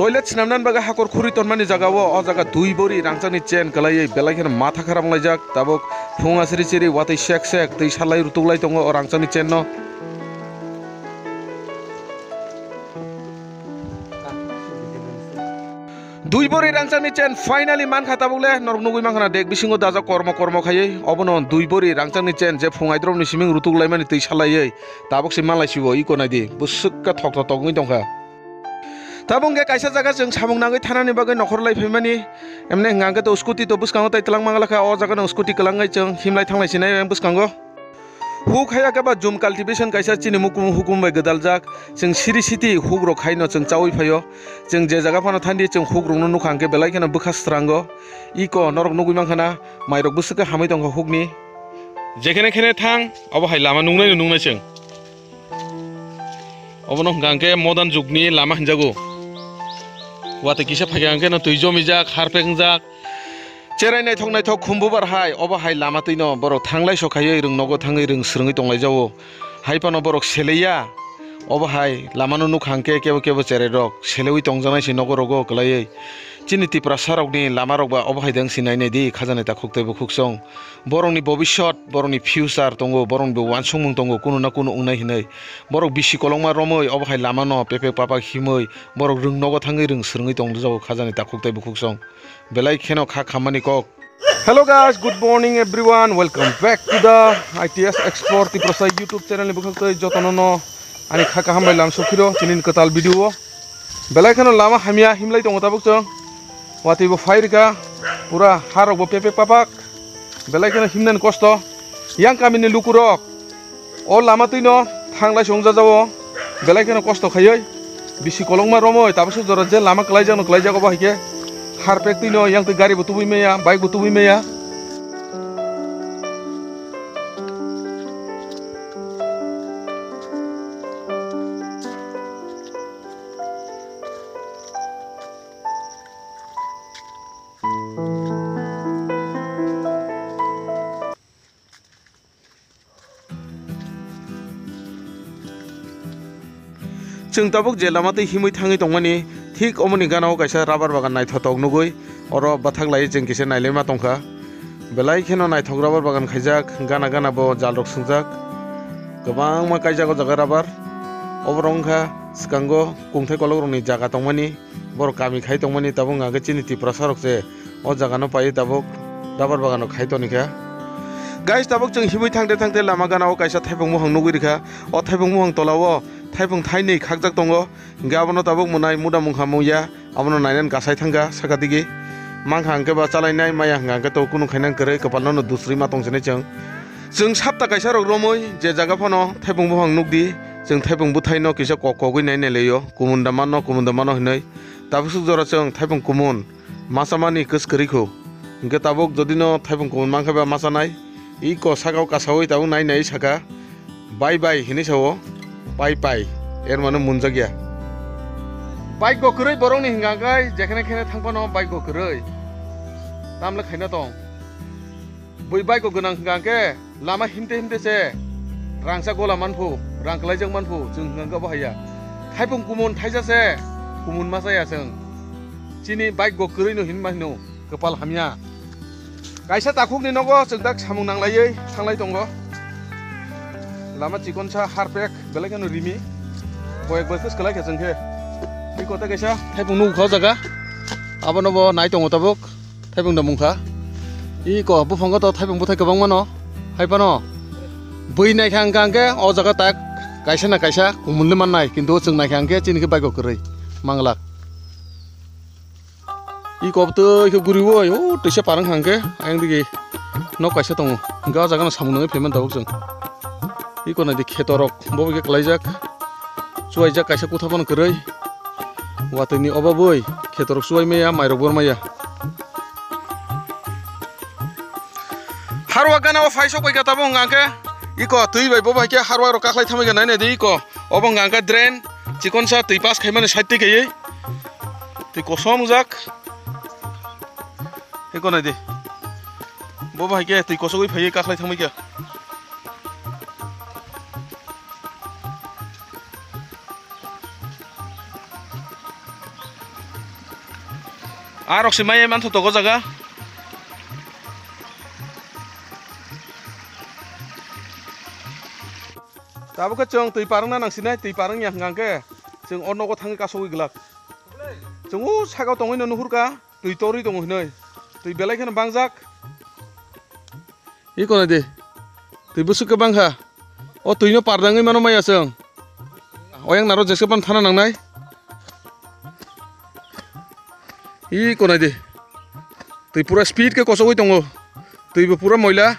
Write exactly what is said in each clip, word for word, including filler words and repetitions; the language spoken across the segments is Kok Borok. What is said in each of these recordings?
Toilet swnamnani bagwi hakor khurwi tonmani jagao o jaga dui bori rangchakni chain kwlaiwi belai kheno matha kharap wnglaijak. Tabuk phung asri chiri watwi sek sek twi salai rutuklai tongo o rangchakni chain no. Dui bori rangchakni chain finally mankha tabuk le norok nugwi mankha na dek bisingo dajak kormo kormo khaiwi obono dui bori rangchakni chain je phung aidrop ni siming rutuk laimani twi salaiwi tabuk se manlai sibo iko naidi bwswk khe thok thok wngwi tongkha. Tabuk hwnkhe kaisa jaga chwng samung nangwi thanani bagwi nokhor lai phaimani emne hwnkha hwnkhe to scooty to bwskango tai twlang manglakha o jaga no scooty kwlangwi chwng himlai thanglai sinai bwskango. Huk haya khe ba jum cultivation kaisa chini mukum hukum bai gwdaljak. Chwng siri siti huk rok khaino chwng chaui phaio. Chwng je jaga phano thandi chwng huk rokno nukha hwnkhe belai kheno bwkha srango. Iko norok nugwi mankha na mairok bwswk khe hamwi tongkha hukni. Jekhene khene thang obo hai lama nungnai no nungnai chwng. Obono hwnkha hwnkhe modern jugni lama hinjago. Watwi kisa phaikha hwnkhe no twi jomijak, harpek wngjak. Cherai naithok naithok khumbubar hai, obo hai lama twino borok thanglai sokhaiwi rwng nogo thangwi rwng swrwngwi tonglaijao. Hai phano borok seleiya, obo hai lamano nukha hwnkhe kebo kebo cherai rok seleui tongjaknai se nogo rogo kwlaiwi. Chini Tiprasa rokni lama rok ba obo hai dang se nainai di khajani takhuk tei bukhuksong. Borokni bobisot, borokni future tongo, borokni bo uansukmung tongo, kunu na kunu wngnai hinwi. Borok bisi kolokma romwi obo hai lamano pepek papak himwi borok rwng nogo thangwi rwng swrwngwi tongjago khajani takhuk tei bukhuksong. Belai kheno kha khammani kok. Hello guys, good morning everyone. Welcome back to the I T S Explore Tiprasa YouTube channel ni bwkhak tei jotono no ani kha kaham bai lam sukhiro chini kwtal video o. Belai kheno lama hamya himlai tongo tabuk chwng. Watwi bo phai rwkha pura ha rok bo pepek papak. Belai kheno himnani kosto. Yang kamini lukurok. O lama twino thanglai se wngjajago, belai kheno kosto khaiwi bisi kolokma romwi tabuk suk jora je lama kwlaijakno kwlaijago bo hai khe harpek twino yang twi gari bo tubui maya, bike bo tubui maya. Chwng tabuk je lama twi himwi thangwi tongmani, thik omoni gana o kaisa rubber bagan naithotok nugwi oro bwthak laiwi chwng kisa nailaima tongkha. Belai kheno naithok rubber bagan khaijak, gana gana bo jal rok swngjak. Kwbangma kaijak o jaga rubber. Oborok wngkha swkango kungthai kolok rokni jaga tongmani. Borok kami khai tongmani tabuk hwnkha khe chini Tiprasa rok se o jaga no paiwi tabuk rubber bagan rok khai toni kha. Guys, tabuk chwng himwi thangte thangte lama gana o kaisa thaipung buphang nugwi rikha. O thaipung buphang tola o thaipung thainwi khakjak tongo. Hwnkhe abono tabuk mwnai muda mungkha mungya abono nainani kasai thangkha saka digi. Mankha hwnkhe ba chalainai maya hwnkha hwnkhe to kunu khainang kwrwi kwpal no dusri ma tong sinai chwng. Chwng sapta kaisa rok romwi je jaga phano thaipung buphang nukdi, chwng thaipung bwthai no kisa kok kogwi nai nai laio, kumun da mano, kumun da mano hinwi. Tabuk suk jora chwng thaipung kumun machamani kwskwrwi khu. Hwnkhe tabuk jodi no thaipung kumun mankha ba machanai, iko sakao kasaui tabuk nai nai saka, "Bye bye," hinwi sao, "Pai pai," er mano munjakya. Bike go kwrwi borokni hwnkha khe jekhene khene thang phano bike go kwrwi. Tamle khaina tong. Bui bike go gwnang hwnkha khe lama himte himte se rangchak gola manphu, rang kwlaijak manphu, chwng hwnkha khe obo haiya. Thaipung kumun thaisa se, kumun ma chaya chwng. Chini bike go kwrwi no hinma hino, kwpal hamya. Kaisa takhukni nogo chwng dak samung nanglaiwi thanglai tongo. Lama chikonsa harpek belai kheno rimi. Koyek bai kwswk kwlai khe chwng khe. Tei kota kaisa thaipung nukha o jaga. Abono bo nai tongo tabuk. Thaipung da mungkha. Iko buphango to thaipung bwthai kwbangma no. Hai phano bui naikha hwnkha hwnkhe o jaga tak kaisa na kaisa kumun le mannai, kintu chwng naikha hwnkhe chini khe bike o kwrwi manglak. Iko bwtwi khe guriwi o twisa parang hwnkha hwnkhe ayang digi nok kaisa tongo. Hwnkhe o jaga no samung nangwi phaimani tabuk chwng. Iko naidi kheto rok bo bai khe kwlaijak. Chuwaijak kaisa kutha phano kwrwi. Watwi ni obabwi kheto rok chuwai maya, mai rok bor maya. Harwa gana o phai sok bai kha tabuk hwnkha hwnkhe iko twi bai bo bai khe harwa rok kaklai thamwi kha nai nai di iko. Obo hwnkha hwnkhe drain chikonsa twi pass khaimani side twi kaiwi. Twi kosom wngjak. Iko nai di. Bo bai khe twi kosogwi phaiwi kaklai thangwi kha. Arok se maya mantho togo jaga. Tabuk khe chwng twi parwngna nangsinai, twi parwngya hwnkha khe chwng o nogo thangwi kasogwi glak. Chwng o sakao tongwino nuhurkha twi torwi tongo hinwi. Twi belai kheno bangjak. Iko nai di. Twi bwswk khe bangkha. O twino pardangwi mano maya chwng. Oyang naro jeske pan thana nangnai. Iko nai di. Twi pura speed khe kosogwi tongo. Twi bo pura moila.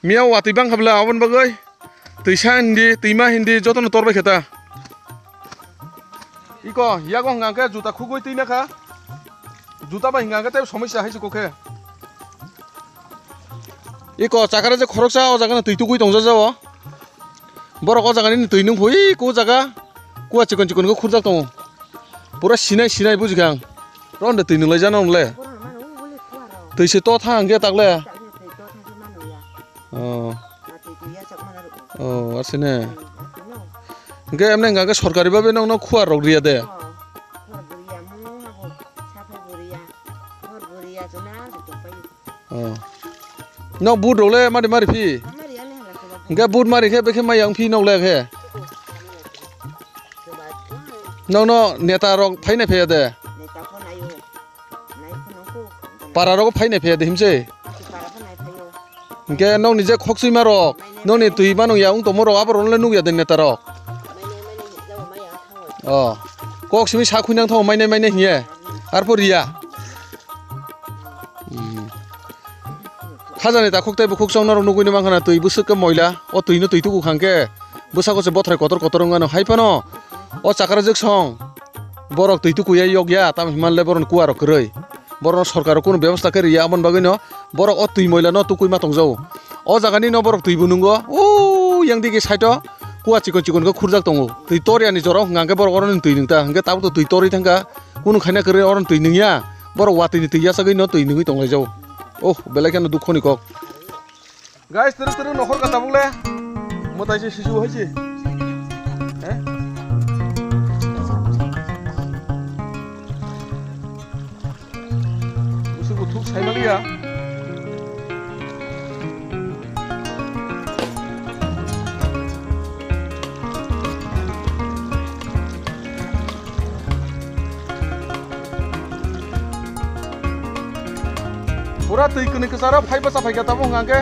Miya watwi bangkha bwla aboni bagwi. Twisa hindi, twima hindi jotono torbai khe ta. Iko, yago hwnka khe juta khugwi twi nakha. Juta bai hwnka khe tei somosya hai se kok khe. Iko, chakara je khoroksa o jaga no twi tugwi tongja jao. Borok o jaga nini twi nung phui, ko jaga. Kua chikon chikon khe khurjak tongo. Pura sinai sinai bujikha ang. Ronde twi nung lai jana le. Twi se to thang hwnkhe takle. Oh. Oh, asine. Hwnkhe emne hwnkha khe sorkari babe nokno khuar rok riya de. Oh. Nok but rok le mari mari phi. Hwnkhe but mari khe bekhe mai yang phi nok le khe. Nokno neta rok phaina phaiya de. Para rogo phaina phaiya de himse. Hingke nokni je khokchwima rok, nokni twi mano ya wng tongmo rok, abo rokno le nukya de neta rok. Oh, kok simi sa khuinang thango mainai mainai hiye. Arpor riya. Hmm. Khajani takhuk tei bukhuk chong norok nugui no mankha na twi bwswk khe moila. O twi no twi tuku khang khe bwsako se bothrai kotor kotor wng mano. Hai phano o chakra jwk song borok twi tuku ya yok ya, tamo hinmale borok ni kua rok kwrwi. Borok no sorkar o kunu bebosta khe riya, aboni bagwi no borok o twi moila no tukui ma tong jago. O jaga ni no borok twi bo nungo, o yang digi side o kua chikon chikon khe khurjak tongo. Twi tor ya ni jora o hwnka hwnkhe borok oro ni twi nung ta, hwnkhe tabuk to twi torwi thang kha. Kunu khaina kwrwi oro twi nungya, borok watwi ni twi yachagwi no twi nungwi tong lai jago. Oh, belai kheno dukho ni kok. Guys, twrwk twrwk nokhor ka tabuk le. Mwtai se sisu hai se. Eh? Busu buthuk sai maliya. Pura twi kwnwi kwcharo phai bwsa phaikha tabuk hwnka khe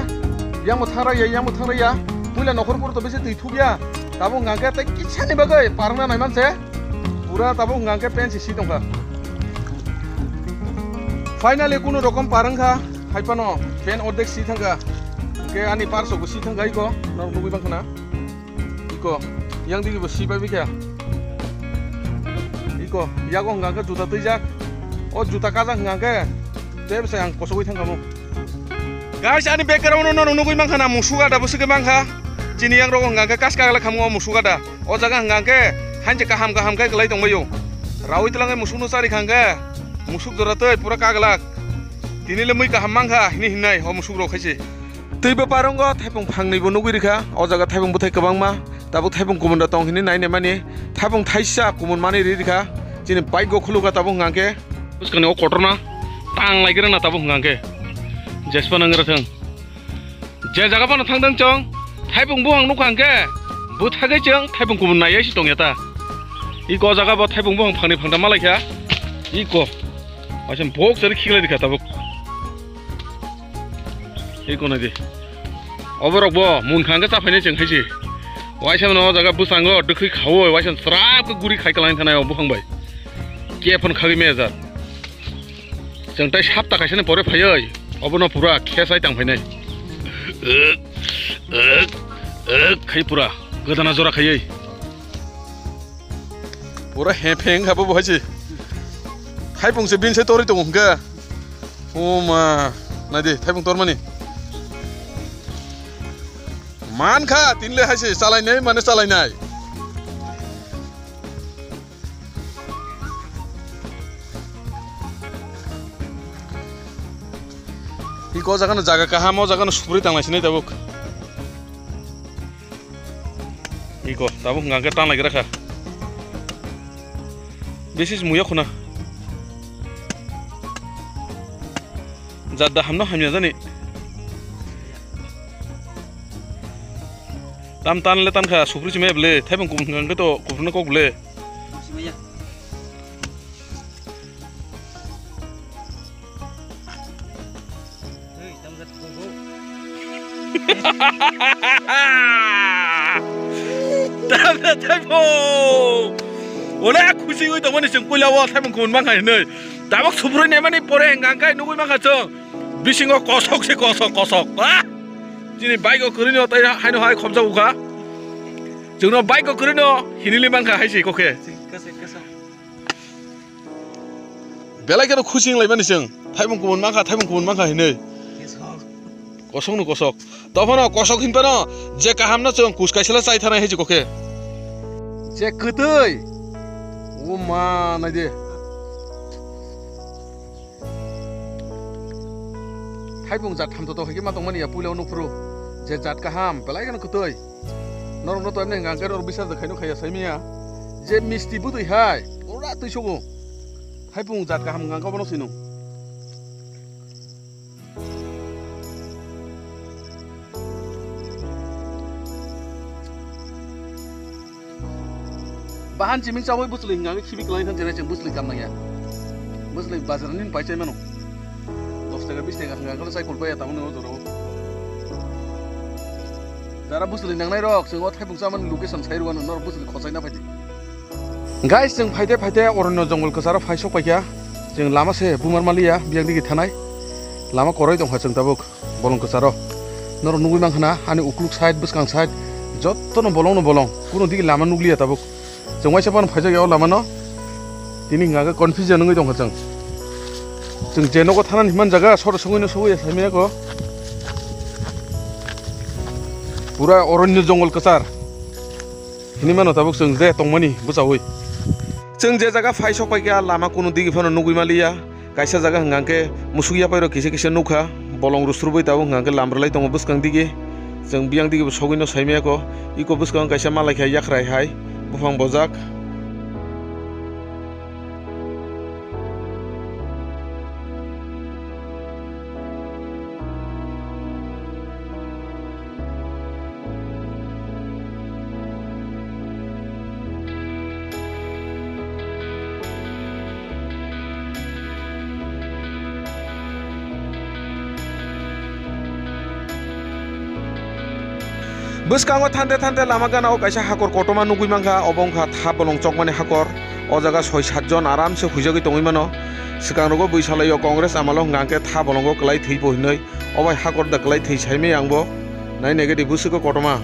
yang bo thangraiya, yang bo thangraiya. Puila nokhor puro to bisi twi thukya. Tabuk hwnka khe tei kisa ni bagwi parwngna naiman se. Pura tabuk hwnka khe pen si si tongkha. Finally kunu rokom par wngkha, hai phano pen ordek si thangkha. Hwnkhe ani parso bo si thangkha iko, norok nugui mankha na. Iko, yang digi bo si bai bikha. Iko, yago hwnka khe juta twijak. O juta kajak hwnka khe, tei bwsai ang kosogwi thangkha mo. Guys, ani background no norok nugui mankha na, musuk ada bwswk khe mankha. Chini yang rogo hwnka khe kas kagla khamungo musuk ada. O jaga hwnka khe hanse kaham kaham khe kwlai tongbaio. Rawi twlangwi musuk no chari khangkhe musuk jora twi pura kaglak. Tini le mui kaham mankha hini hinnai o musuk rok khaise. Twi bo parwngo thaipung phangnwi bo nugwi rikha. O jaga thaipung bwthai kwbangma. Tabuk thaipung kumun da tong hini nainai mani. Thaipung thaisa kumun mani ri rikha. Chini bike go khulukha tabuk hwnka khe. Bwskangni o kotorna tang lai gra na tabuk hwnka khe. Jespa nang gra thang. Je jaga phano thangdang chwng, thaipung buphang nukha hwnkhe, bwthagwi chwng thaipung kumun naiya se tongya ta. Iko jaga bo thaipung buphang phangni phangtham malaikha. Iko. Waisa bok chari khiklai rikha tabuk. Iko naidi. Oborok bo munkha hwnkhe chaphainai chwng haise. Waisa mano o jaga bwskango dwkhwi khaui waisa srap khe guri khai kwlangwi thanai o buphang bai. Khe phano khagwi maya jat. Chwng tai sapta kaisani pore phaiwi obono pura khesai tang phainai. Ek, ek, ek khai pura godana jora khaiwi. Pura he pheng kha bo hai se. Thaipung se bin se torwi tongo hwnkhe. O ma, naidi thaipung tormani. Man kha tinle hai se chalainai mane chalainai. Iko jaga no jaga kaham, o jaga no supri tang lai sinai tabuk. Iko tabuk hwnkha khe tang lai gra kha. Bisi muya khuna. Jat da hamno hamya jani. Tam tan le tan kha, supri chime ble, thaibung kubun hwnkha hwnkhe to kuphurno kok ble. Tam da thaibung. Ole khusi oi tongmani chwng puila o thaibung kubun mankha hinwi. Tabuk subrui naimani pore hwnkha hwnkhe nugui mankha chwng. Bisingo kosok se kosok, kosok, ha? Chini bike o kwrwino tei haino hai khobjak ukha. Chwngno bike o kwrwino hinili mankha hai se kokhe. Belai kheno khusi wnglaimani chwng. Thaibung kubun mankha, thaibung kubun mankha hinwi. Kosokno kosok. Tophano kosok hinphano je kahamno chwng kus kaisala chai thanai hai se kokhe. Je kwtwi. O ma, nai de. Thaibung jat hamtoto hai khe ma tongmani ya, puila o nuphuru je jat kaham, belai kheno kwtwi. Norokno to emni hwnkha hwnkhe norok bisar da khaino khaiya saimanya. Je misti bwtwi hai, pura twi sogo. Thaibung jat kaham hwnkha hwnkhe obono sinung. Bahan chiming chawi bwswlwi hwnkha khe khibi kwlai thang chere chwng bwswlwi kam nangya. Bwswlwi bazar ni pai chai mano. Dos taka bis taka hwnkha khe chai kulpaya tamo nw o jora o. Jara bwswlwi nangnai rok chwng o thaibung chamani location sai rwano norok bwswlwi khochai na phaidi. Guys, chwng phaite phaite oronno jongol kwcharo phai sok paikha. Chwng lama se bumar maliya, biyang digi thanai. Lama koroi tongkha chwng tabuk bolong kwcharo. Norok nugui mankha na, ani ukluk side, bwskang side, jottono bolongno bolong. Kuno digi lama nugliya tabuk. Chwng waisa phano phaijak ya o lamano. Tini hwnka khe confusion wngwi tongkha chwng. Chwng je nogo thanani himani jaga, soro songwino sogwi ya saimaya ko. Pura oronno jongol kwchar. Hinwi mano tabuk chwng je tongmani bwchaui. Chwng je jaga phai sok paikha, lama kunu digi phano nugui maliya. Kaisa jaga hwnka khe musuk yapai rok kisa kisa nukha. Bolong rusrubui tabuk hwnka khe lam rwlai tongo bwskang digi. Chwng biyang digi bo sogwino saimaya ko. Iko bwskango kaisa malaikha yakhrai hai buphang bojak. Bwskango thante thante lama gana o kaisa hakor kotorma nugui mankha, obo wngkha tha bolong chokmani hakor. O jaga soi sat jon aramse huijagwi tongwi mano. Swkang rogo bui salaio Congress amalo hwnka hwnkhe tha bolongo kwlai thwibo hinwi. O bai hakor da kwlai thwi saimai ang bo. Nai negative bwswko kotorma.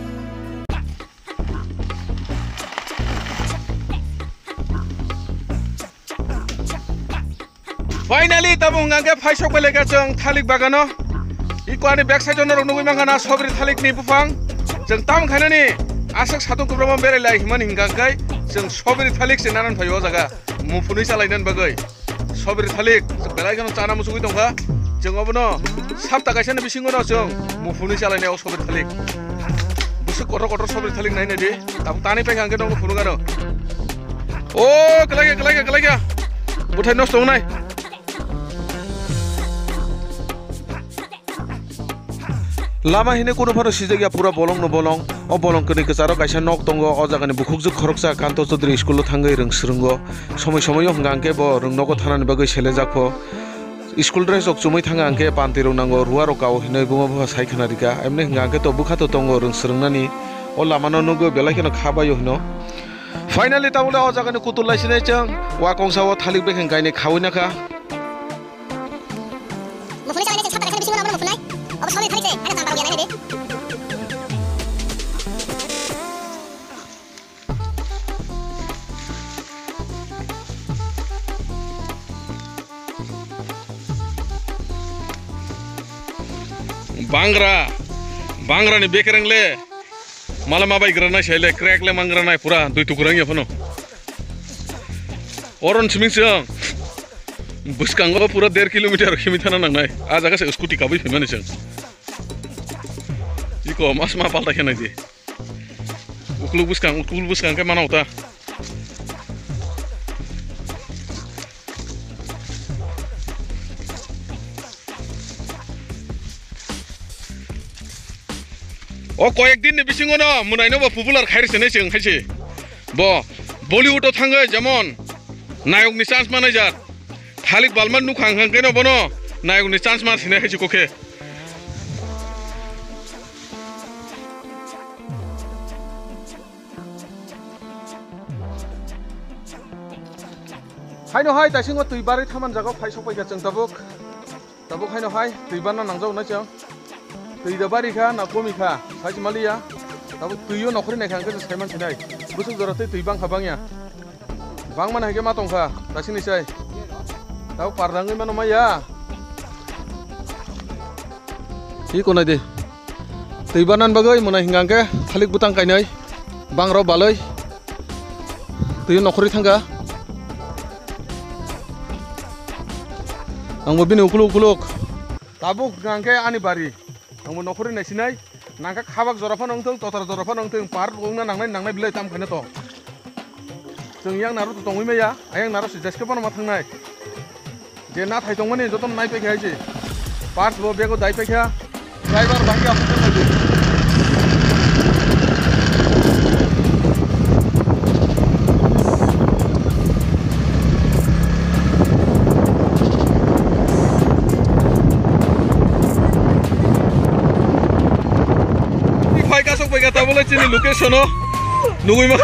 Finally, tamo hwnka hwnkhe phai sok bai laikha chwng thalik bagano. Iko ani back side o norok nugui mankha na sobri thalik ni buphang. Chwng tam khainani aswk satung kwbangma berai lai himani hwnka hwnkhe chwng sobri thalik se nanan phai o jaga. Muphunwi chalai nan bagwi. Sobri thalik belai kheno chana muchungwi tongkha. Chwng obono sapta kaisani bisingo no chwng muphunwi chalai nai o sobri thalik. Bwswk kotor kotor sobri thalik nai nai di. Tabuk tani paikha hwnkhe nokno phunuk ano. O, kwlaikha, kwlaikha, kwlaikha. Bwthai nosto wngnai. Lama hine kunu phano sijak ya, pura bolong no bolong. O bolong kwnwi kwcharo kaisa nok tongo. O jagani bukhukjwk khoroksa Kanto Chaudhary school o thangwi rwng swrwngo. Somoi somoi o hwnka hwnkhe bo rwng nogo thanani bagwi selejak pho. School dress rok chumui thanga hwnkhe panti rok nango, ruwa rok kao hinwi buma bupha sai khna rika. Emni hwnka hwnkhe to bwkha to tongo rwng swrwngnani. O lama no nugwi belai kheno kha bai o hino. Finally, tabuk le o jaga ni kutul lai sinai chwng. Wa kongsa o thalik bekheng kainwi khaui nakha. Muphunwi chalai nai chwng sapta kaisa bisingo nang mano muphunai. Obo sori thalik se, ano chang barong ya nai nai de. Bangra, bangra ni bekereng le. Mala ma bai granai sai le, crack le mangra nai pura, dui tukurang ya phano. Oron siming chwng. Bwskango pura der kilometer khimi thana nangnai. A jaga se scooty kabui phimani chwng. Iko mas ma palta khe nai di. Ukluk bwskang, ukluk bwskang khe mana uta. O koyek din ni bisingo no mwnaino bo popular khairi se nai se wngkhaisi. Bo Bollywood o thangwi jemon nayok ni chance manai jak. Thalik balma nukha hwnkha keno bono nayok ni chance man sinai haisi kokhe. Haino hai taisingo twi barwi thaman jago phai sokpaikha chwng tabuk. Tabuk haino hai twi barna nangjak nai chwng. Twi da bari kha na komi kha sai se maliya. Tabuk twi o nokhorwi naikha hwnkhe se saiman sinai. Bwswk jora twi twi bangkha bangya. Bangmani hai khe ma tongkha taisini sai. Tabuk par dangwi mano maya. Hi konai di. Twi banan bagwi mwnai hingka hwnkhe thalik bwtang kainwi bangrok balwi twi nokhorwi thangkha. Angbo bini ukuluk ukuluk. Tabuk hingka hwnkhe ani bari. Angbo nokhorwi naisinai. Nangkha khabak jora phano wngthung, totar jora phano wngthung, par wngna nangnai nangnai belai tam khaina to. Chwng yang naro to tongwi maya, ayang naro se jeske phano ma thangnai. Je na thai tongmani jotono nai paikha hai se. Parts bo bego dai paikha. Driver bahai ya phano nai. Phai kasok bai ka tabole chini location o. Nugui ma.